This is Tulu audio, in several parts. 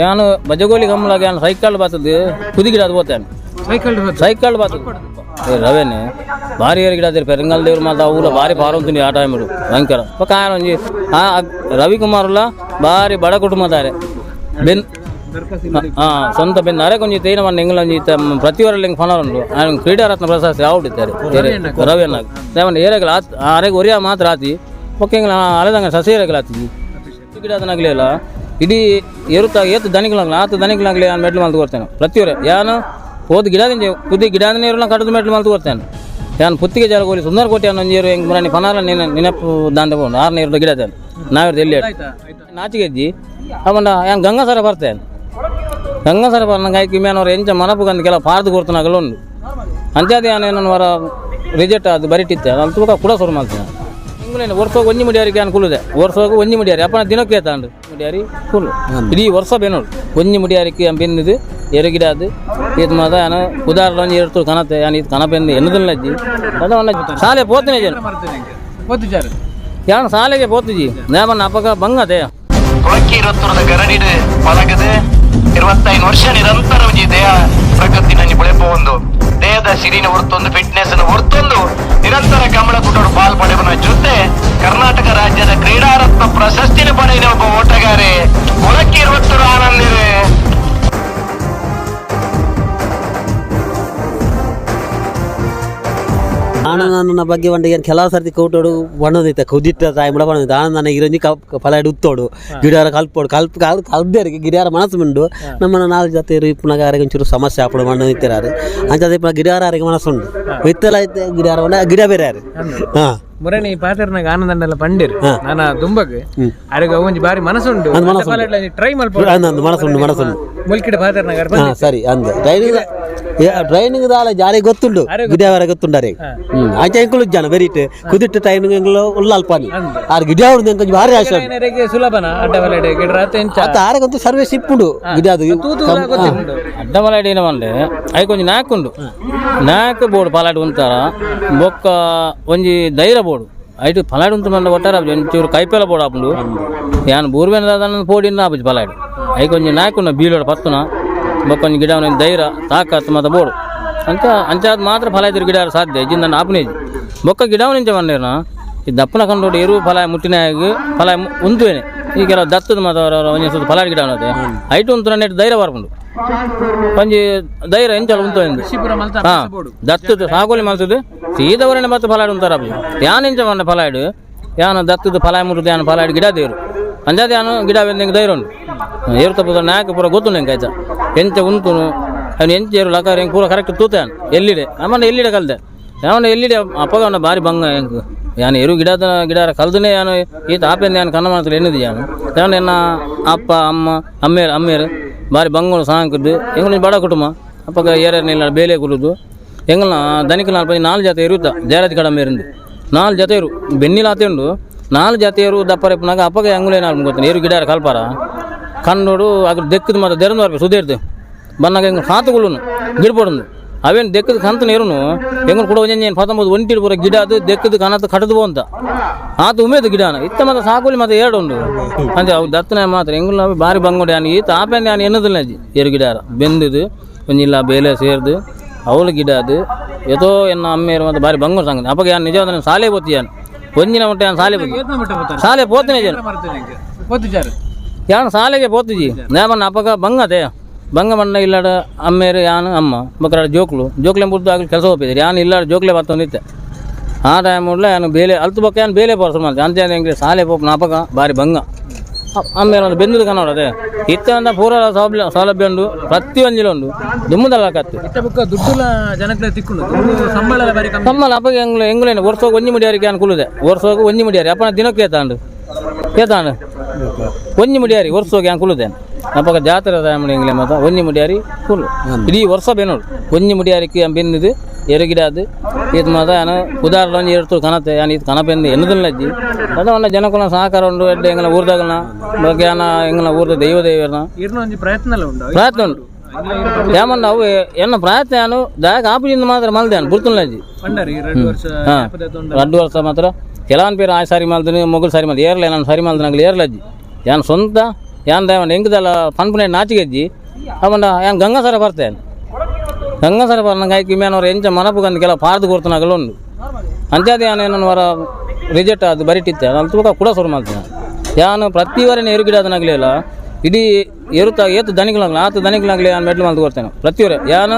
ಯಾನು ಬಜಗೋಲಿ ಕಮ್ಮಲಾಗ ಯಾನು ಸೈಕಲ್ ಬರ್ತದೆ ಕುದಿಗಿಡ ಅದು ಹೋಗ್ತೇನೆ ಸೈಕಲ್ ಸೈಕಲ್ ಬರ್ತದೆ ಏ ರವೆನೆ ಭಾರಿ ಏರು ಗಿಡ ಅದೇ ಪೆರಂಗಲ್ ದೇವ್ರು ಮಾತ ಊರ ಭಾರಿ ಪಾರಂತೀನಿ ಆ ಟೈಮ್ ಭಯಂಕರ ಪಕ್ಕ ಒಂಜಿ ಆ ರವಿಕುಮಾರ್ಲ ಭಾರಿ ಬಡ ಕುಟುಂಬದಾರೆ ಬೆನ್ ಹಾಂ ಸ್ವಂತ ಬೆನ್ ಅರೆ ಕೊಂಚ ತೇನ ಮನ್ನ ಎಂಗ್ಲ ಒಂಜಿ ಪ್ರತಿವರಲ್ಲಿ ಫಲ ಉಂಟು ఆయన ಕ್ರೀಡಾರತ್ನ ಪ್ರಶಸ್ತಿ ಆವುಡಿದ್ದಾರೆ ರವಿ ಅನ್ನಾಗ ದೇವನ ಏರಗಲ ಆತ್ ಅರೆಗೆ ಒರಿಯ ಮಾತ್ರ ಆತಿ ಒಕ್ಕ ಎಂಗ್ಲ ಅರೆದಂಗ ಸಸಿ ಏರಗಲ ಆತಿ ಗಿಡದನಾಗ್ಲಿಲ್ಲ ಇಡೀ ಏರುತ್ತ ಏತು ದನಿಗಳಾಗ್ಲ ಆತ ದನಿಗಳಾಗ್ಲಿ ನಾನು ಮೆಡ್ಲು ಮಲ್ತು ಕೊಡ್ತೇನೆ ಪ್ರತಿಯೊರ ಯಾನು ಹೋದ ಗಿಡದಿಂದ ಕುದಿ ಗಿಡದ ನೀರನ್ನ ಕಡದು ಮೆಡ್ಲು ಮಲ್ತು ಕೊಡ್ತೇನೆ ಯಾನು ಪುತ್ತಿಗೆ ಜಾಲಗೋಲಿ ಸುಂದರ ಕೋಟೆ ಅನ್ನೋ ನೀರು ಹೆಂಗೆ ಮುರಾಣಿ ಪನಾಲ ನಿನ್ನ ನೆನಪು ದಾಂಡ ಬೋಂಡು ಆರು ನೀರು ಗಿಡದೇನೆ ನಾವಿರ್ದು ಎಲ್ಲಿ ನಾಚಿಗೆಜ್ಜಿ ಅವನ ಯಾನ್ ಗಂಗಾಸರ ಬರ್ತೇನೆ ಗಂಗಾಸರ ಬರ್ನಂಗೆ ಆಯ್ಕೆ ಮ್ಯಾನವ್ರು ಎಂಚ ಮನಪು ಕೆಲವು ಪಾರ್ದು ಕೊಡ್ತಾನಾಗಲ್ಲ ಉಂಡು ಅಂಚಾದ ಯಾನೇನು ವರ ರಿಜೆಕ್ಟ್ ಅದು ಬರಿಟಿತ್ತೆ ಅದು ತೂಕ ಕೂಡ ಶುರು ಮಾಡ್ತೀನಿ ಇಂಗ್ಲೇನು ವರ್ಷಕ್ಕೆ ಒಂಜಿ ಮುಡಿಯಾರಿಗೆ ನಾನು ಕುಲ್ಲುದೆ ವರ್ಷಕ್ಕೆ ಒಂಜಿ ಮುಡಿಯಾರಿ ಅಪ್ಪನ ದಿನಕ್ಕೆ ತಾಂಡು ಮುಡಿಯಾರಿ ಕುಲ್ಲು ಇಡೀ ವರ್ಷ ಬೇನೋಡು ಒಂಜಿ ಮುಡಿಯಾರಿಗೆ ಬೆನ್ನಿದು ಎರು ಗಿಡ ಅದು ಇದು ಮಾತ ನಾನು ಉದಾಹರಣೆ ಒಂಜಿ ಎರಡು ಕನತೆ ಯಾನು ಇದು ಕನಪೆಂದು ಎನ್ನದಿಲ್ಲ ಅಜ್ಜಿ ಅದು ಶಾಲೆ ಪೋತನೇ ಜನ ಪೋತುಜಾರು ಯಾನು ಶಾಲೆಗೆ ಪೋತುಜಿ ನೇಮನ್ನ ಅಪ್ಪಗ ಬಂಗತೆ ತುಳಕಿ ಇರುವತ್ತರದ ಗರಡಿಡು ಪಲಗದೆ 25 ವರ್ಷ ನಿರಂತರ ಒಂಜಿ ದೇಹ ಪ್ರಗತಿ ನಂಜಿ ಬುಳೆಪ ಒಂದು ದೇಹದ ಸಿರಿನ ಹೊರತೊಂದು ಫಿಟ್ನೆಸ್ ಅನ್ನು ಹೊರತೊಂದು ನಿರಂತರ ಕಮಲ ಕೂಟೋಡು ಪಾಲ್ ಪಡೆಯುವ ಜೊತೆ ಕರ್ನಾಟಕ ರಾಜ್ಯದ ಕ್ರೀಡಾರತ್ನ ಪ್ರಶಸ್ತಿನ ಪಡೆಯಿನ ಒಬ್ಬ ಓಟಗಾರೆ ಕೊಳಕಿ ಇರುವತ್ತರು ಆನಂದಿದೆ. ಆನಂದನ ಬಗ್ಗೆ ಒಂಡ ಏನು ಕೆಲವು ಸರ್ತಿ ಕೌಟೋಡು ಬಣ್ಣದೈತೆ ಕುದಿತ್ತ ತಾಯಿ ಮುಡ ಬಣ್ಣದೈತೆ ಆನಂದನ ಇರಂಜಿ ಫಲ ಉತ್ತೋಡು ಗಿಡಾರ ಕಲ್ಪೋಡು ಕಲ್ಪ ಕಲ್ ಕಲ್ದೇರಿಗೆ ಗಿಡಾರ ಮನಸ್ಸು ಉಂಡು ನಮ್ಮನ್ನ ನಾಲ್ಕು ಜೊತೆ ಇಪ್ಪನಾಗ ಆರಿಗೆ ಒಂಚೂರು ಸಮಸ್ಯೆ ಆಪಡು ಮಣ್ಣು ನಿಂತಿರಾರು ಅಂಚಾದ ಇಪ್ಪನ ಗಿಡಾರ ಆರಿಗೆ ಮನಸ್ಸುಂಡು ಇತ್ತೆಲ್ಲ ಐತೆ ಗಿಡಾರ ಬಣ್ಣ ಗಿಡ ಬೇರೆ ಯಾರು ಹಾಂ ಮುರಣಿ ಪಾತೆರ್ನಾಗ ಆನಂದನ್ನೆಲ್ಲ ಪಂಡಿರು ನಾನ ದುಂಬಗ್ ಅರೆಗೆ ಒಂಜಿ ಬಾರಿ ಮನಸ್ಸುಂಡು ಅಂದ್ ಮನಸ್ಸುಂಡು. ಟ್ರೈ ಮಲ್ಪ ಅಂದ್ ಮನಸ್ಸುಂಡು ಮನಸ್ಸುಂಡು ಮುಲ್ಕಿಡ ಪಾತೆರ್ನಾಗ ಹಾಂ ಸರಿ ಅಂದ ಟ್ರೈನಿಂಗ್ ಟ್ರೈನಿಂಗ್ ದಾಲ ಜಾರಿ ಗೊತ್ತುಂಡು ಗಿಡವರ ಗೊತ್ತುಂಡು ಅರೆ ಹ್ಮ್ ಆಚೆ ಎಂಕುಲು ಜನ ಬೆರೀಟ್ ಕುದಿಟ್ಟು ಟ್ರೈನಿಂಗ್ ಎಂಕುಲು ಉಳ್ಳಾಲ್ಪಾನಿ ಆರ್ ಗಿಡ ಅವ್ರದ್ದು ಎಂಕೊಂಚ ಭಾರಿ ಆಶೆ ಉಂಟು. ಸುಲಭನ ಅಡ್ಡ ಬಲಡೆ ಗಿಡ ಎಂಚ ಆತ ಆರೆಗಂತೂ ಸರ್ವಿಸ್ ಇಪ್ಪುಂಡು ಗಿಡ ಅದು ಅಡ್ಡ ಮಲಾಡಿ ಏನವಂಡೆ ಐಕ್ ಒಂಜಿ ನಾಕ್ ಉಂಡು ನಾಕ್ ಬೋರ್ಡ್ ಪಲಾಡಿ ಉಂತಾರ ಬೊಕ್ಕ ಒಂಜಿ ಧೈರ್ಯ ಬೋರ್ಡು ಐಟು ಪಲಾಡಿ ಉಂತು ಮಂಡ ಒಟ್ಟಾರ ಒಂಚೂರು ಕೈಪೆಲ ಬೋರ್ಡ್ ಆಪುಂಡು ಯಾನ್ ಬೂರ್ಬೇನ ದಾದನ ಪೋಡಿನ ಆಪುಜಿ ಪಲಾಡಿ ಐಕ್ ಒಂಜಿ ನಾಕ್ ಉಂಡು ಬೀಲೋಡ ಪತ್ತುನ ಬೊಕ್ಕ ಒಂಜಿ ಗಿಡ ಒಂಜಿ ಧೈರ್ಯ ತಾಕತ್ತು ಮತ್ತು ಬೋರ್ಡು ಅಂಚ ಅಂಚಾದ್ ಮಾತ್ರ ಫಲ ಇದ್ರ ಗಿಡ ಸಾಧ್ಯ ಇಜ್ಜಿಂದ ಆಪುನೇಜಿ ಬೊಕ್ಕ ಗಿಡವನ ಇಂಚ ಬಂದೇನ ಈ ದಪ್ಪನ ಕಂಡೋಡು ಎರು ಫಲ ಮುಟ್ಟಿನಾಗ ಫಲ ಉಂತುವೇನೆ ಈ ಕೆಲವು ದತ್ತದ ಮಾತ ಒಂಜಿ ಸುತ್ತ ಫಲಾಡಿ ಗಿಡ ಅನ್ನೋದೆ ಐಟು ಉಂತು ನೆಟ್ ಧೈರ್ಯ ಬರ್ಪುಂಡು ಒಂಜಿ ಧೈರ್ಯ ಎಂಚಲ ಉಂತು ಹಾ ದತ್ತದ ಸಾಗೋಲಿ ಮಲ್ತದು ಸೀದವರನೆ ಮತ್ತೆ ಫಲಾಡು ಉಂತಾರ ಅಪ್ಪಿ ಯಾನ್ ಎಂಚ ಬಂದ ಫಲಾಡು ಯಾನ ದತ್ತದ ಫಲ ಮುರಿದು ಯಾನ ಫಲಾಡು ಗಿಡ ದೇರು ಅಂಜಾದ ಯಾನು ಗಿಡ ಬೆಂದಂಗೆ ಧೈರ್ಯ ಉಂಟು ಏರು ತಪ್ಪದ ನಾಯಕ ಪೂರ ಗೊತ್ತುಂಡು ಎಂಕ ಆಯ್ತಾ ಎಂಚ ಉಂತುನು ಅವನು ಎಂಚ ಏರು ಲಕಾರ ಹೆಂಗೆ ಪೂರ ಕರೆಕ್ಟ್ ತೂತೆ ಎಲ್ಲಿಡೆ ನಮ್ಮನ್ನ ಎಲ್ಲಿಡೆ ಕಲ್ದೆ ಯಾವನ ಎಲ್ಲಿಡೆ ಅಪ್ಪಗವನ ಭಾರಿ ಬಂಗ ಹೆಂಗೆ ಯಾನು ಎರು ಗಿಡದ ಗಿಡ ಕಲ್ದನೆ ಯಾನು ಈತ ಆಪೆಂದ ಯಾನು ಕನ್ನ ಮಾತ್ರ ಎನ್ನಿದ್ದು ಯಾನು ಯಾನು ಎನ್ನ ಅಪ್ಪ ಅಮ್ಮ ಅಮ್ಮೇರು ಅಮ್ಮೇರು ಭಾರಿ ಬಂಗಳು ಸಾಂಕದ್ದು ಎಂಗಳು ಬಡ ಕುಟುಂಬ ಅಪ್ಪಗ ಏರೇನು ಇಲ್ಲ ಬೇಲೆ ಕುಲುದು ಎಂಗಲ್ನ ದನಿಕ ನಾಲ್ಕು ನಾಲ್ಕು ಜಾತಿ ಇರುತ್ತ ಜಯರಾಜ್ ಕಡಂಬ ಇருந்து ನಾಲ್ಕು ಜೊತೆ ಇರು ಬೆನ್ನಿಲಾತೆ ಉಂಡು ನಾಲ್ಕು ಜಾತಿಯರು ದಪ್ಪರೆಪ್ಪನಾಗ ಅಪ್ಪಗ ಎಂಗುಲೇ ನಾಲ್ಕು ಗೊತ್ತೇನೆ ಏರು ಗಿಡ ಕಲ್ಪಾರ ಕಣ್ಣೋಡು ಅದ್ರ ದೆಕ್ಕದ ಮಾತ್ರ ದೆರಂದು ಬರ್ಬೇಕು ಸುದೇರ್ದು ಬನ್ನಾಗ ಎಂಗ್ ಸಾತುಗುಳುನು ಗಿಡಪಡುಂದು ಅವೇನು ದೆಕ್ಕದ ಕಂತ ನೀರುನು ಎಂಗುಲು ಕೂಡ ಒಂಜಿ ಪತ್ತೊಂಬತ್ತು ಒಂಟಿ ಪೂರ ಗಿಡ ಅದು ದೆಕ್ಕದ ಕನತ ಕಡದು ಅಂತ ಆತ ಉಮೇದು ಗಿಡನ ಇತ್ತ ಮತ್ತೆ ಸಾಕುಲಿ ಮತ್ತೆ ಎರಡು ಉಂಡು ಅಂದ್ರೆ ಅವು ದತ್ತನ ಮಾತ್ರ ಎಂಗುಲು ಅವು ಭಾರಿ ಬಂಗುಡೆ ಯಾನು ಈತ ಆಪೆಂದ ಯಾನು ಎನ್ನದಿಲ್ಲ ಅಜ್ಜಿ ಏರು ಗಿಡ ಬೆಂದಿದು ಒಂಜಿಲ್ಲ ಬೇಲೆ ಸೇರ್ದು ಅವಳು ಗಿಡ ಅದು ಏತೋ ಎನ್ನ ಅಮ್ಮೇರು ಮತ್ತೆ ಭಾರಿ ಬಂಗುಡು ಸಂಗತಿ ಅಪ್ಪಗೆ ಯಾನು ನಿಜವಾದ ಶಾಲೆ ಪೋತಿ ಯಾನು ಒಂಜಿನ ಮಟ್ಟ ಯಾನು ಶಾಲೆ ಪೋತಿ ಶಾಲೆ ಪೋತನೇ ಜನ ಪೋತುಜಾರು ಯಾನು ಶಾಲೆಗೆ ಪೋತುಜಿ ನೇಮನ್ನ ಅಪ್ಪಗ ಬಂಗತೆ ಬಂಗ ಬಣ್ಣ ಇಲ್ಲಾಡ ಅಮ್ಮೇರು ಯಾನು ಅಮ್ಮ ಬಕ್ರಾಡ ಜೋಕ್ಲು ಜೋಕ್ಲೆ ಬುಡ್ದು ಆಗಲಿ ಕೆಲಸ ಹೋಗ್ತಿದ್ರು ಯಾನು ಇಲ್ಲಾಡ ಜೋಕ್ಲೆ ಬರ್ತೊಂದಿತ್ತೆ ಆ ಟೈಮ್ ಉಡ್ಲ ಯಾನು ಬೇಲೆ ಅಲ್ತು ಬಕ್ಕ ಯಾನು ಬೇಲೆ ಪೋರ್ಸ ಮಾಡ್ತೆ ಅಂತ ಹೆಂಗೆ ಶಾಲೆ ಪೋಪ್ ನಾಪಕ ಭಾರಿ ಬಂಗ ಅಮ್ಮೇರು ಒಂದು ಬೆಂದದ ಕನ್ನಡ ಅದೇ ಇತ್ತ ಅಂದ ಪೂರ ಸೌಲಭ್ಯ ಸೌಲಭ್ಯ ಉಂಡು ಪ್ರತಿಯೊಂದಿಲ ಉಂಡು ದುಮ್ಮದಲ್ಲ ಕತ್ತು ಇತ್ತ ಬೊಕ್ಕ ದುಡ್ಡುಲ ಜನಕ್ಲೆ ತಿಕ್ಕುಂಡು ದುಡ್ಡು ಸಂಬಳ ಬಾರಿ ಕಮ್ಮಿ ಕಮ್ಮಲ ಅಪ್ಪಗೆ ಎಂಗ್ಲು ಎಂಗ್ಲೇನು ವರ್ಷಕ್ಕೆ ಒಂಜಿ ಮುಡಿಯಾರಿಗೆ ಯಾನು ಕುಲ್ಲುದೆ ವರ್ಷಕ್ಕೆ ಒಂಜಿ ಮುಡಿಯಾರಿ ಅಪ್ಪನ ದಿನಕ್ಕೆ ಏತಾಂಡು ಏತಾಂಡು ಒಂಜಿ ಮುಡಿಯಾರಿ ವರ್ಷಕ್ಕೆ ಯಾನ್ ಕುಲ್ಲುದೆ ಅಪ್ಪಗ ಜಾತ್ರೆ ಟೈಮ್ ಎಂಗ್ಲೆ ಮಾತ ಒಂಜಿ ಮುಡಿಯಾರಿ ಕುಲ್ಲು ಇಡೀ ವರ್ಷ ಬೇನೋಡು ಒಂಜಿ ಮುಡಿಯಾರಿಗೆ ಯಾನ್ ಬೆನ್ನಿದು ಎರು ಗಿಡ ಅದು ಇದು ಮಾತ ಯಾನು ಉದಾಹರಣೆ ಒಂಜಿ ಎರಡು ಕನತೆ ಯಾನು ಇದು ಕನಪೆಂದು ಎನ್ನದಿಲ್ಲ ಅಜ್ಜಿ ಅದ ಒಂದ ಜನಕುಲ ಸಹಕಾರ ಉಂಡು ಎಡ್ಡೆ ಎಂಗ್ಲ ಊರ್ದಾಗಲ್ನ ಬಗ್ಗೆ ಯಾನ ಎಂಗ್ಲ ಊರ್ದ ದೈವ ದೇವರನ ಇರ್ನ ಒಂಜಿ ಪ್ರಯತ್ನ ಎಲ್ಲ ಉಂಡು ಪ್ರಯತ್ನ ಉಂಡು ಯಾಮನ್ನ ಅವು ಎನ್ನ ಪ್ರಯತ್ನ ಯಾನು ದಾಯಕ ಆಪುಜಿಂದ ಮಾತ್ರ ಮಲ್ದೆ ಬುರ್ತುಲ್ಲ ಅಜ್ಜಿ ಪಂಡರಿ 2 ವರ್ಷ ಹಾ. 2 ವರ್ಷ ಮಾತ್ರ ಕೆಲವೊಂದು ಪೇರು ಆ ಸಾರಿ ಮಲ್ದನು ಮೊಗಲ್ ಸಾರಿ ಮಲ್ದು ಏರ್ಲ ನಾನು ಸಾರಿ ಮಲ್ದನಾಗಲಿ ಏರ್ಲಜ್ಜಿ ಯಾನು ಸ್ವಂತ ಯಾನ್ ದಯವಂಡ ಎಂಕದಲ್ಲ ಪನ್ಪುನೆ ನಾಚಿಗೆಜ್ಜಿ ಅವನ ಯಾನ್ ಗಂಗಾಸರ ಬರ್ತೇನೆ ಗಂಗಾಸರ ಬರ್ ನಂಗೆ ಆಯ್ಕೆ ಮೇನವ್ರು ಎಂಚ ಮನಪು ಕೆಲವು ಪಾರ್ದು ಕೊಡ್ತಾನಾಗಲು ಉಂಡು ಅಂಚಾದ ಯಾನ್ ಏನನ್ನು ವರ ರಿಜೆಕ್ಟ್ ಅದು ಬರಿಟಿತ್ತೆ ಅಲ್ಲಿ ತೂಕ ಕೂಡ ಶುರು ಮಾಡ್ತೇನೆ ಯಾನು ಪ್ರತಿ ವಾರ ಎರುಗಿಡೋದನಾಗಲಿಲ್ಲ ಇಡೀ ಎರುತ ಏತು ದನಿಗಳಾಗಲಿ ಆತು ದನಿಗಳಾಗಲಿ ಯಾನು ಮೆಟ್ಲು ಮಲ್ತು ಕೊಡ್ತೇನೆ ಪ್ರತಿಯೊರ ಯಾನು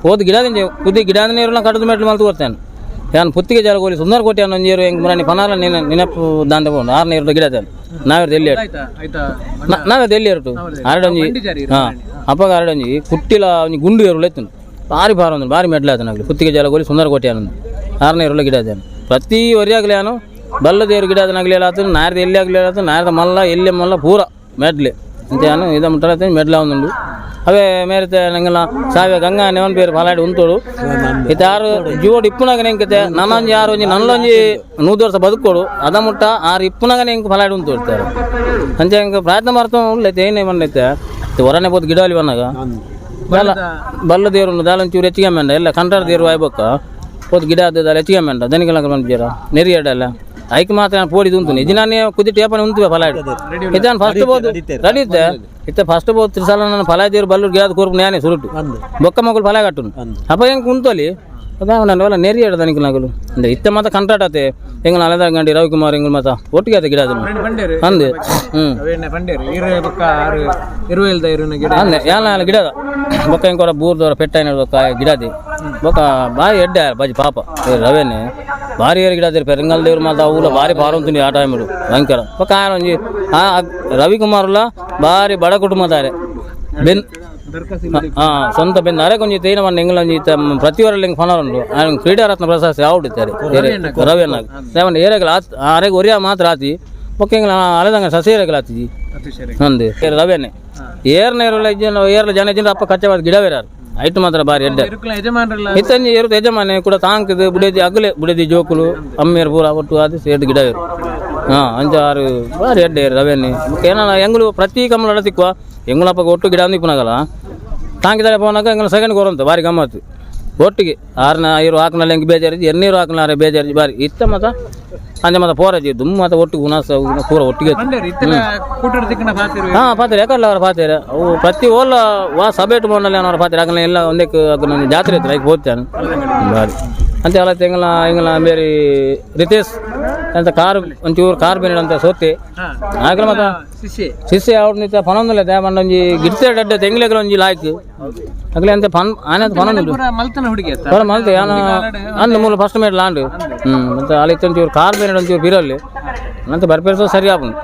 ಹೋದ ಗಿಡದಿಂದ ಕುದಿ ಗಿಡದ ನೀರನ್ನ ಕಡದು ಮೆಟ್ಲು ಮಲ್ತು ಕೊಡ್ತೇನೆ ಯಾನು ಪುತ್ತಿಗೆ ಜಾಲಗೋಲಿ ಸುಂದರ ಕೋಟೆ ಅನ್ನೋ ನೀರು ಹೆಂಗೆ ಮುರಾಣಿ ಪನಾಲ ನಿನ್ನ ನೆನಪು ದಾಂಡೆ ಬೋಂಡು ಆರು ನೀರು ಗಿಡ ನಾವೇರ್ದು ಎಲ್ಲಿ ನಾವೇದು ಎಲ್ಲಿ ಎರಟು ಅರಡೊಂಜಿ ಹಾಂ ಅಪ್ಪಗ ಅರಡೊಂಜಿ ಕುಟ್ಟಿಲ ಒಂಜಿ ಗುಂಡು ಎರುಳು ಎತ್ತುನು ಭಾರಿ ಭಾರ ಒಂದು ಭಾರಿ ಮೆಡ್ಲು ಆತನಾಗಲಿ ಪುತ್ತಿಗೆ ಜಾಲಗೋಲಿ ಸುಂದರ ಕೋಟೆ ಅನ್ನೋದು ಆರನೇ ಎರುಳು ಗಿಡ ಅದೇನು ಪ್ರತಿ ವರಿಯಾಗಲಿ ನಾನು ಬಲ್ಲದೇರು ಗಿಡ ಅದನ್ನಾಗಲಿ ಆತು ನಾರ್ದು ಎಲ್ಲಿ ಆಗಲಿ ಆತು ನಾರ್ದ ಮಲ್ಲ ಎಲ್ಲಿ ಮಲ್ಲ ಪೂರ ಮೆಡ್ಲೆ ಅಂತ ನಾನು ಇದ ಮುಟ್ಟಲ ಮೆಡ್ಲ ಒಂದುಂಡು ಅವೇ ಮೇರೆತೆ ನಂಗೆಲ್ಲ ಸಾವಿಯ ಗಂಗಾ ನೆವನ್ ಪೇರು ಫಲಾಡಿ ಉಂತೋಡು ಇತ್ತ ಯಾರು ಜೋಡು ಇಪ್ಪುನಾಗ ನೆಂಕತೆ ನನ್ನೊಂಜಿ ಯಾರು ಒಂಜಿ ನನ್ನೊಂಜಿ 100 ವರ್ಷ ಬದುಕೋಡು ಅದ ಮುಟ್ಟ ಆರು ಇಪ್ಪುನಾಗನೆ ಎಂಕ್ ಫಲಾಡಿ ಉಂತೋಡ್ತಾರೆ ಅಂಚೆ ಎಂಕ್ ಪ್ರಯತ್ನ ಮಾಡ್ತಾ ಉಳ್ಳೈತೆ ಏನೇ ಬಂದೈತೆ ಹೊರನೆ ಬೋದು ಗಿಡ ಅಲ್ಲಿ ಬಂದಾಗ ಬಲ್ಲ ಬಲ್ಲ ದೇವರು ದಾಲ ಒಂಚೂರು ಹೆಚ್ಚಿಗೆ ಮೆಂಡ ಎಲ್ಲ ಕಂಟಾರ ದೇವರು ಆಯ್ಬಕ್ಕ ಹೋದ್ ಗಿಡ ಆದಲ್ಲ ಹೆಚ್ಚಿಗೆ ಮೆಂಡ ದನಿಗೆಲ್ಲ ಬಂದಿರ ನೆರಿಯಡಲ್ಲ ಐಕ್ ಮಾತ್ರ ನಾನು ಪೋಡಿದು ಉಂಟು ನಿಜ ನಾನೇ ಕುದಿ ಟೇಪನೆ ಉಂಟು ಫಲಾಡಿ ಇದ್ದಾನು ಫಸ್ಟ್ ಬೋದು ರೆಡಿ ಇದ್ದೆ ಇತ್ತ ಫಸ್ಟ್ ಬೋದು ತ್ರಿಸಾಲ ನನ್ನ ಫಲ ದೇವರು ಬಲ್ಲೂರು ಗಿಡದ ಕೂರ್ಪು ನ್ಯಾನೆ ಸುರುಟು ಬೊಕ್ಕ ಮಗಳು ಫಲ ಕಟ್ಟುನು ಅಪ್ಪ ಹೆಂಗೆ ಕುಂತಲ್ಲಿ ಅದ ನಾನು ಎಲ್ಲ ನೆರಿಯಡ ದನಿಗೆ ನಾಗಲು ಅಂದ್ರೆ ಇತ್ತ ಮಾತ್ರ ಕಂಟ್ರಾಟ್ ಆತೆ ಹೆಂಗೆ ಅಲದ ಗಂಡಿ ರವಿಕುಮಾರ್ ಹೆಂಗ್ ಮಾತ್ರ ಒಟ್ಟಿಗೆ ಆತೆ ಗಿಡ ಅದನ್ನು ಅಂದೆ ಅಂದೆ ಯಾಲ ಗಿಡದ ಬೊಕ್ಕ ಹೆಂಗೆ ಬೂರ್ದವರ ಪೆಟ್ಟ ಬೊಕ್ಕ ಗಿಡದಿ ಬೊಕ್ಕ ಬಾರಿ ಎಡ್ಡೆ ಬಾಜಿ ಪಾಪ ರವೇನೆ ಭಾರಿ ಏರು ಗಿಡ ಅದಿರಿ ಪೆರಂಗಲ್ ದೇವ್ರು ಮಾತ್ರ ಅವುಲ ಭಾರಿ ಪಾರಂತೀನಿ ಆ ಟೈಮ್ ಭಯಂಕರ ಬೊಕ್ಕ ಒಂಜಿ ಆ ರವಿಕುಮಾರ್ಲ ಭಾರಿ ಬಡ ಕುಟುಂಬದಾರೆ ಬೆನ್ ಹಾಂ ಸ್ವಂತ ಬೆನ್ ಅರೆ ಕೊಂಚ ತೇನ ಮನ್ನ ಎಂಗ್ಲ ಒಂಜಿ ಪ್ರತಿವರಲ್ಲಿ ಹಿಂಗೆ ಫನ ಉಂಡು ఆయన ಕ್ರೀಡಾರತ್ನ ಪ್ರಶಸ್ತಿ ಆವುಡಿದ್ದಾರೆ ರವಿ ಅನ್ನಾಗ ದೇವಣ್ಣ ಏರಗಲ ಅರೆಗೆ ಒರಿಯ ಮಾತ್ರ ಆತಿ ಬೊಕ್ಕ ಎಂಗ್ಲ ಅಲೆದಂಗ ಸಸಿ ಏರಗಲ ಆತಿ ಅಂದು ರವೇನೆ ಏರ್ನ ಏರಲ್ಲ ಏರ್ಲ ಜನ ಇಜ್ಜಿನ ಅಪ್ಪ ಕಚ್ಚವಾದ ಗಿಡ ಬೇರಾರು ಐಟು ಮಾತ್ರ ಬಾರಿ ಎಡ್ಡೆ ಇತ್ತಂಜಿ ಏರು ಯಜಮಾನೆ ಕೂಡ ತಾಂಕದು ಬುಡೇದಿ ಅಗಲೆ ಬುಡೇದಿ ಜೋಕುಲು ಅಮ್ಮೇರು ಪೂರ ಒಟ್ಟು ಅದು ಸೇರ್ದು ಗಿಡ ಬೇರು ಹಾಂ ಅಂಚ ಆರು ಬಾರಿ ಎಡ್ಡೆ ರವೇನೆ ಏನ ಎಂಗುಲು ಪ್ರತಿ ಕಮ್ಮಲ ತಿಕ್ಕುವ ಎಂಗುಲಪ್ಪಗೆ ಒಟ್ಟು ಗಿಡ ಅಂದಿಪ್ಪನಾಗಲ್ಲ ತಾಂಕಿದಾರೆ ಪೋನಾಗ ಎಂಗುಲ ಸೆಕೆಂಡ್ ಕೊರಂತ ಭಾರಿ ಗಮ್ಮತ್ತು ಒಟ್ಟಿಗೆ ಆರ್ನ ಐರು ಹಾಕ್ನಲ್ಲಿ ಹೆಂಗೆ ಬೇಜಾರಿದ್ದು ಎನ್ನೀರು ಹಾಕ್ನಾರೆ ಬೇಜಾರಿದ್ದು ಬಾರಿ ಇತ್ತ ಮತ ಅಂದೆ ಮತ ಪೋರಜಿ ದುಮ್ಮ ಮತ ಒಟ್ಟಿಗೆ ಉನಾಸ ಪೂರ ಒಟ್ಟಿಗೆ ಹಾಂ ಪಾತ್ರೆ ಯಾಕಲ್ಲ ಅವರ ಪಾತ್ರೆ ಅವು ಪ್ರತಿ ಓಲ ವಾ ಸಬೇಟು ಮೋನಲ್ಲಿ ಅವರ ಪಾತ್ರೆ ಯಾಕಂದ್ರೆ ಎಲ್ಲ ಒಂದಕ್ಕೆ ಜಾತ್ರೆ ಇತ್ತು ಲೈಕ್ ಹೋಗ್ತಾನೆ ಬಾರಿ ಅಂತ ಎಲ್ಲ ತಿಂಗಳ ಹಿಂಗಲ ಬೇರೆ ರಿತೇಶ್ ಅಂತ ಕಾರ್ ಒಂಚೂರು ಕಾರ್ ಬೇರೆ ಅಂತ ಸೋತಿ ಆಗಲ ಮತ ಶಿಷ್ಯ ಅವ್ರು ನಿಂತ ಪನೊಂದಲ್ಲ ದೇವಣ್ಣ ಒಂಜಿ ಗಿಡ್ತೆ ಡಡ್ಡೆ ತೆಂಗ್ಲೆಗಳ ಒಂಜಿ ಲಾಯ್ಕ್ ಅಗಲೆ ಅಂತ ಪನ್ ಆನೆ ಪನೊಂದು ಹೊರ ಮಲ್ತೆ ಯಾನ ಅಂದ ಮೂಲ ಫಸ್ಟ್ ಮೇಡ್ ಲಾಂಡು ಮತ್ತೆ ಅಲ್ಲಿ ಒಂಚೂರು ಕಾರ್ ಬೇರೆ ಒಂಚೂರು ಬಿರಲ್ಲಿ ನಂತ ಬರ್ಪೇರ್ಸೋ ಸರಿ ಆಪುಂಡು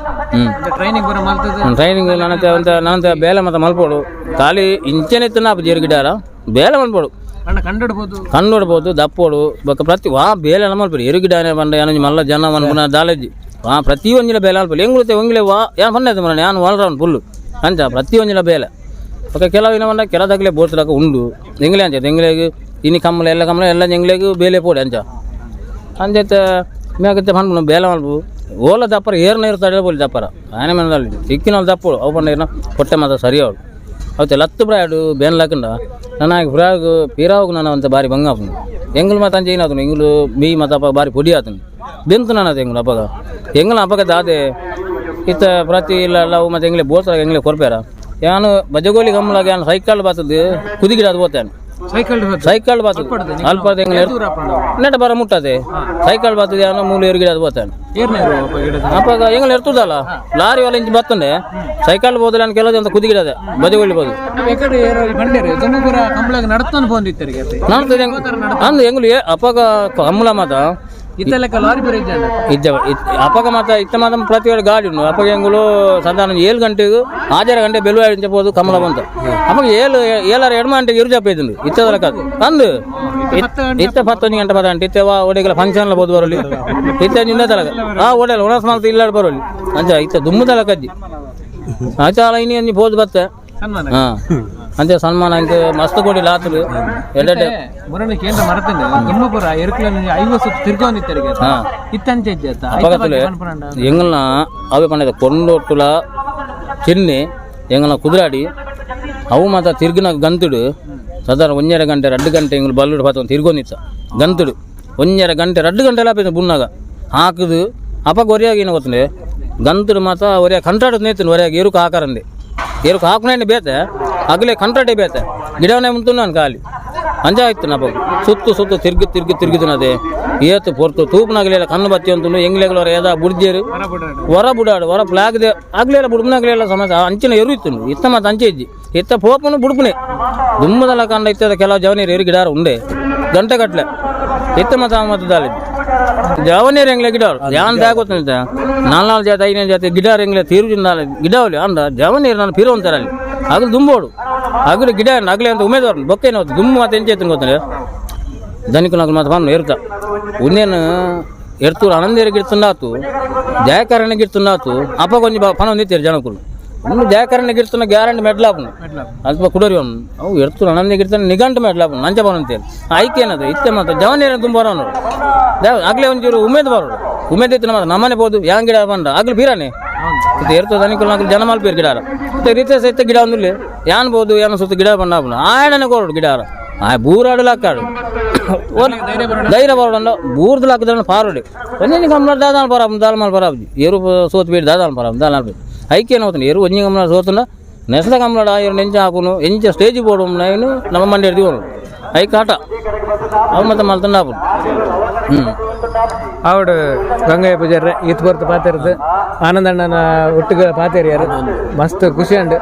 ಟ್ರೈನಿಂಗ್ ನನತೆ ಅಂತ ನಂತ ಬೇಲೆ ಮತ್ತೆ ಮಲ್ಪೋಡು ಖಾಲಿ ಇಂಚನೆ ಇತ್ತು ಜೀರು ಗಿಡಾರ ಬೇಲೆ ಮಲ್ಪೋಡು ಕಂಡುಡ್ಬೋದು ದಪ್ಪೋಡು ಬೊಕ್ಕ ಪ್ರತಿ ವಾ ಬೇಲೆ ಮಲ್ಪಡಿ ಎರು ಗಿಡನೇ ಬಂಡ ಏನೊಂಜಿ ಮಲ್ಲ ಜನ ಮನ್ಪುನ ದಾಲೇಜಿ ವಾ ಪ್ರತಿ ಒಂಜಿಲ ಬೇಲೆ ಅಲ್ಪಲಿ ಎಂಗುಳುತ್ತೆ ಒಂಗಿಲೆ ವಾ ಯಾನ್ ಪನ್ನೆ ಮರ ಯಾನ್ ಆಲ್ರೌಂಡ್ ಫುಲ್ಲು ಅಂಚ ಪ್ರತಿ ಒಂಜಿಲ ಬೇಲೆ ಬೊಕ್ಕ ಕೆಲವು ಏನ ಬಂಡ ಕೆಲದಾಗಲೇ ಬೋಟ್ಲಾಕ ಉಂಡು ಎಂಗ್ಲೆ ಅಂಚ ಎಂಗ್ಲೆಗ್ ಇನಿ ಕಮ್ಮಲ ಎಲ್ಲ ಕಮ್ಮಲ ಎಲ್ಲ ಎಂಗ್ಲೆಗ್ ಬೇಲೆ ಪೋಡೆ ಅಂಚ ಅಂಚೈತೆ ಮೇಕತ್ತೆ ಪನ್ಪುನ ಬೇಲೆ ಮಲ್ಪು ಓಲ ದಪ್ಪರ ಏರ್ನ ಇರ್ತಾಳೆ ಬೋಲಿ ದಪ್ಪರ ಆನೆ ಮನದಲ್ಲಿ ಸಿಕ್ಕಿನ ದಪ್ಪಳು ಅವು ಪಂಡ ಏನ ಹೊಟ್ಟೆ ಮಾತ್ರ ಸರಿ ಅವಳು ಅವತ್ತೆ ಲತ್ತು ಬ್ರಾಡು ಬೇನ್ ಲಾಕಂಡ ನನ್ನ ಪುರಾಗ್ ಪೀರಾವಾಗ ನಾನು ಅಂತ ಬಾರಿ ಬಂಗ ಆಪುಂಡು ಎಂಗುಲು ಮಾತ ಅಂಚೆ ಏನಾತನು ಎಂಗುಲು ಬೀ ಮಾತ ಅಪ್ಪ ಬಾರಿ ಪೊಡಿ ಆತನು ಬೆಂತು ನಾನು ಎಂಗುಲು ಅಪ್ಪಗ ಎಂಗುಲು ಅಪ್ಪಗ ದಾದೆ ಇತ್ತ ಪ್ರತಿ ಇಲ್ಲ ಅವು ಮತ್ತೆ ಎಂಗ್ಲೆ ಬೋರ್ತಾಗ ಎಂಗ್ಲೆ ಕೊರ್ಪೇರ ಯಾನು ಬಜಗೋಲಿ ಗಮ್ಮಲಾಗ ಯಾನು ಸೈಕಲ್ ಬಾತದ್ದು ಕುದಿಗಿಡ ಅದು ಹೋಗ್ತಾನೆ ಸೈಕಲ್ ಬಾತದ ಅಲ್ಪ ಎಂಗ್ಲೆ ನೆಟ ಬರ ಮುಟ್ಟದೆ ಸೈಕಲ್ ಬಾತದ ಯಾನೋ ಮೂಲು ಏರು ಗಿಡ ಅದು ಹೋಗ್ತಾನೆ ಅಪ್ಪಾಗ ಎಂಗ್ಲ ಇರ್ತದಲ್ಲ ಲಾರಿ ಒಲ ಇಂಚ್ ಬತ್ತಂಡೆ ಸೈಕಲ್ ಬೋದಲ್ಲ ಅಂತ ಕೆಲವು ಅಂತ ಕುದಿಗಿಡದೆ ಬಜಗೋಲಿ ಬೋದು ಅಂದು ಎಂಗ್ಲು ಅಪ್ಪಾಗ ಕಮ್ಮಲ ಮಾತ ಇದ್ದ ಅಪ್ಪಗ ಮಾತ ಇತ್ತ ಮಾತ ಪ್ರತಿ ವೇಳೆ ಗಾಡಿ ಉಂಡು ಅಪ್ಪಗ ಎಂಗುಲು ಸಾಧಾರಣ 7 ಗಂಟೆಗೆ 6 ಗಂಟೆ ಬೆಲ್ಲು ಇಂಚ ಪೋದು ಕಮಲ ಬಂತ ಅಪ್ಪಗ 7 7 ಎಡ್ಮ ಗಂಟೆಗೆ ಇರು ಜಪ್ಪ ಇದ್ದು ಇತ್ತದಲ್ಲ ಕಾದು ಅಂದು ಇತ್ತ 10 ಗಂಟೆ 10 ಗಂಟೆ ಇತ್ತ ಒಡೆಗೆಲ್ಲ ಫಂಕ್ಷನ್ ಬೋದು ಬರೋಲಿ ಇತ್ತ ನಿಂದ ತಲಕ ಆ ಒಡೆಲ್ಲ ಒಣಸ್ ಮಾಲ್ತ ಇಲ್ಲ ಬರೋಲಿ ಅಂಚ ಇತ್ತ ದುಮ್ಮು ತಲಕಜ್ಜಿ ಆಚಾಲ ಇನಿ ಅಂಜಿ ಪೋದು ಬತ್ತೆ ಹಾಂ ಅಂಚೆ ಸನ್ಮಾನ ಅಂಕ ಮಸ್ತ್ ಕೊಡಿ ಲಾತಲು ಎಡೆಡೆ ಮುರಣ ಕೇಂದ್ರ ಮರತಂದೆ ದುಮ್ಮಪುರ ಎರುಕುಲ ಐವ ಸುತ್ತ ತಿರ್ಗೊಂದಿತ್ತರಿಗೆ ಇತ್ತಂಚೆ ಅಪ್ಪಗತ್ತಲೆ ಎಂಗಲ್ನ ಅವೇ ಪಂಡ ಕೊಂಡೊಟ್ಟುಲ ಚಿನ್ನಿ ಎಂಗಲ್ನ ಕುದುರಾಡಿ ಅವು ಮಾತ್ರ ತಿರ್ಗಿನ ಗಂತುಡು ಸಾಧಾರಣ 1.5 ಗಂಟೆ 2 ಗಂಟೆ ಎಂಗ್ಲು ಬಲ್ಲುಡು ಪಾತ ತಿರ್ಗೊಂದಿತ್ತ ಗಂತುಡು 1.5 ಗಂಟೆ 2 ಗಂಟೆ ಎಲ್ಲ ಬುನ್ನಾಗ ಹಾಕುದು ಅಪ್ಪ ಗೊರಿಯಾಗಿ ಏನು ಗೊತ್ತಂಡೆ ಗಂತುಡು ಮಾತ ಒರೇ ಕಂಟ್ರಾಟ್ ನೇತಿನ ಒರೇ ಎರುಕು ಹಾಕರಂದೆ ಎರುಕು ಹಾಕುನೇ ಬೇತೆ ಅಗಲೇ ಕಂಟ್ರಾಟೇ ಬೇತೆ ಗಿಡವನೇ ಉಂಟು ನಾನು ಖಾಲಿ ಅಂಜ ಆಯ್ತು ನಾ ಸುತ್ತು ಸುತ್ತು ತಿರ್ಗಿ ತಿರ್ಗಿ ತಿರ್ಗಿದನದೆ ಏತು ಪೊರ್ತು ತೂಪನಾಗಲಿಲ್ಲ ಕಣ್ಣು ಬತ್ತಿ ಅಂತು ಎಂಗ್ಲೆಗಳವರ ಏದ ಬುಡ್ಜೇರು ಹೊರ ಬುಡಾಡು ಹೊರ ಪ್ಲಾಗದೆ ಆಗ್ಲಿಲ್ಲ ಬುಡ್ಪನಾಗ್ಲಿಲ್ಲ ಸಮಸ್ಯೆ ಅಂಚಿನ ಎರು ಇತ್ತು ಇತ್ತ ಮತ್ತೆ ಅಂಚೆ ಇಜ್ಜಿ ಇತ್ತ ಪೋಪನು ಬುಡ್ಪುನೆ ದುಮ್ಮದಲ್ಲ ಕಂಡ ಇತ್ತದ ಕೆಲವು ಜವನೀರು ಎರು ಗಿಡಾರು ಉಂಡೆ ಗಂಟೆ ಕಟ್ಲೆ ಇತ್ತ ಮತ್ತೆ ಮತ್ತೆ ದಾಲಿದ್ದು ಜವನೀರು ಎಂಗ್ಲೆ ಗಿಡಾರು ಯಾನ್ ಗೊತ್ತಂತ ನಾಲ್ಕು ಜಾತಿ ಐದನೇ ಜಾತಿ ಗಿಡಾರು ಎಂಗ್ಲೆ ತೀರು ಗಿಡಾವಲಿ ಅಂದ ಜವನೀರು ನಾನು ಪಿರು ಅಂತಾರೆ ಅಲ್ಲಿ ಅಗಲು ದುಂಬೋಡು ಅಗಲು ಗಿಡ ಅಗಲೆ ಅಂತ ಉಮೇದವ್ರು ಬೊಕ್ಕೇನು ದುಮ್ಮು ಮತ್ತೆ ಎಂಚೆ ಎತ್ತನ ಗೊತ್ತಂದ್ರೆ ದನಿಕುನಗಲು ಮಾತ್ರ ಪನ್ನು ಎರ್ತ ಉನ್ನೇನು ಎರ್ತೂರು ಆನಂದೇರು ಗಿಡ್ತುಂಡಾತು ಜಯಕರಣ ಗಿಡ್ತುಂಡಾತು ಅಪ್ಪ ಕೊಂಚ ಪನ ನಿಂತೀರು ಜನಕುಲು ಇನ್ನು ಜಯಕರಣ ಗಿಡ್ತುನ ಗ್ಯಾರಂಟಿ ಮೆಡ್ಲಾಪನು ಅಲ್ಪ ಕುಡೋರಿ ಅವನು ಅವು ಎರ್ತೂರು ಆನಂದ ಗಿಡ್ತಾನೆ ನಿಘಂಟು ಮೆಡ್ಲಾಪನು ನಂಚ ಪನ ಆಯ್ಕೆ ಏನದು ಇತ್ತೆ ಮಾತ್ರ ಜವನೇರು ತುಂಬ ಬರೋನು ಆಗ್ಲೇ ಒಂಚೂರು ಉಮೇದ್ ಬರೋಡು ಉಮೇದ್ ಇತ್ತು ನಮ್ಮ ನಮ್ಮನೆ ಬೋದು ಯಾಂಗ್ ಗಿಡ ಬಂದ ಆಗ್ಲೂ ಬೀರಾನೆ ಮತ್ತೆ ಎರ್ತದ ದನಿಕುಲು ಜನ ಮಲ್ಪೇರು ಗಿಡಾರ ಮತ್ತೆ ರೀತಿ ಸಹಿತ ಗಿಡ ಒಂದಿಲ್ಲ ಯಾನ್ ಬೋದು ಯಾನ ಸುತ್ತ ಗಿಡ ಬಂದ ಆಯಣನೆ ಕೊರಡು ಗಿಡಾರ ಆ ಬೂರಾಡಲಾಕಾಡು ಧೈರ್ಯ ಬರೋಡ ಬೂರ್ದು ಹಾಕಿದ್ರೆ ಪಾರೋಡಿ ಒಂಜಿ ಗಮನ ದಾದಾನ ಪರ ದಾಲ್ ಪರ ಎರು ಸೋತ್ ಬೇಡಿ ದಾದಾನ ಪರ ದಾಲ್ ಐಕೆ ಹೋಗ್ತಾನೆ ಎರು ಒಂಜಿ ಗಮನ ಸೋತನ ನೆಸದ ಗಮನ ಎರು ನೆಂಚ ಹಾಕುನು ಎಂಚ ಸ್ಟೇಜ್ ಬೋಡು ನಾನು ನಮ್ಮ ಮಂಡಿ ಹಿಡ್ದು ಐಕೆ ಆಟ ಅವು ಮತ್ತೆ ಮಲ್ತಂಡ ಹಾಪುನು ಹ್ಞೂ ಆವಡು ಗಂಗಯ್ಯ ಪೂಜಾರ್ರೆ ಈತ್ ಬರ್ತು ಪಾತೆರ್ದು ಆನಂದಣ್ಣನ ಒಟ್ಟಿಗೆ ಪಾತೇರಿಯಾರು ಮಸ್ತ್ ಖುಷಿ ಅಂಡ್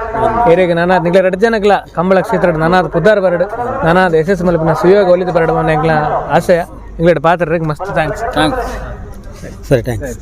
ಏರಿಯಾಗ ನಾನಾದ್ ನಿಗ್ಲ ರಡ್ಡು ಜನಕ್ಲ ಕಂಬಳ ಕ್ಷೇತ್ರ ನಾನಾದ್ ಪುದ್ದಾರ್ ಬರಡು ನಾನಾದ್ ಎಸ್ ಎಸ್ ಮಲ್ಪಿನ ಸುಯೋಗ ಒಲಿದು ಬರಡು ಅನ್ನೋ ಎಂಕ್ಲ ಆಶಯ ಇಂಗ್ಲೆಡ್ ಪಾತ್ರೆ ಮಸ್ತ್ thanks thanks ಸರಿ thanks.